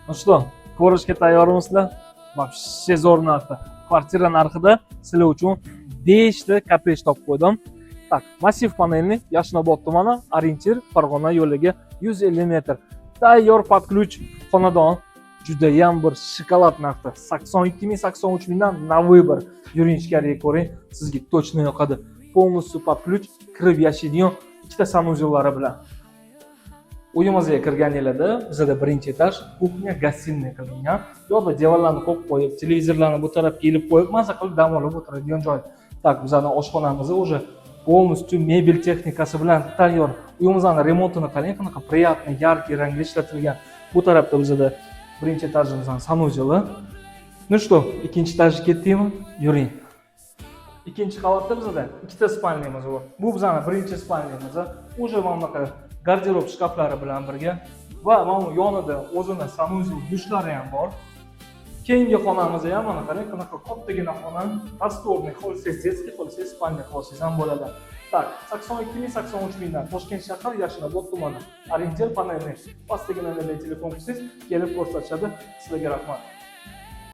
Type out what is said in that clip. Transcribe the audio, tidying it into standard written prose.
Ну что, ko'rishga tayyormisizlar? Вообще zo'r narxda. Kvartira narxida sizlar uchun 5 ta kottej topib qo'ydim. Так, массив панельный, Yashnobod tumani, Ориентир, Farg'ona yo'liga 150 metr. Tayyor под ключ xonadon, judayam bir shokolad narxda. 82 ming, 83 mingdan на выбор. Yuring, ichkariga ko'ring, sizga точно yoqadi. Полностью под ключ, kirib yashaydigan ikkita санузел lari bilan. Uyimizga kirganinglarda bizada birinchi этаж кухня гостиная qilingan. Bu yoqda divanlarni qo'yib qo'yib, televizorlarni bu tarafga ilib qo'yib, maza qilib dam olib o'tiradigan joy. Так, bizani oshxonamiz уже полностью mebel texnikasi bilan tayyor. Uyimizni remontini qarang, qanaqa приятный, яркий rangda ishlatilgan. Bu tarafda bizada birinchi этаж imizni санузел i. Ну что, ikkinchi этаж ga ketdikmi? Yuring. Ikkinchi qavatda bizada ikkita спальня miz bor. Bu bizani birinchi спальня miz. Уже mana bunaqa garderob shkaflari bilan birga va mana bu yonida o'zini санузел, dushlari ham bor. Keyingi xonamiz ham, mana qarang, qanaqa kattagina xona, просторный, xohlasangiz детский, xohlasangiz спальня qilib olsangiz ham bo'ladi. Так, 82 ming, 83 mingdan, Toshkent shahar, Yashnobod tumani, Ориентир, Панельный. Pastdagi nomerga telefon qilsangiz, kelib ko'rsatishadi. Sizlarga rahmat.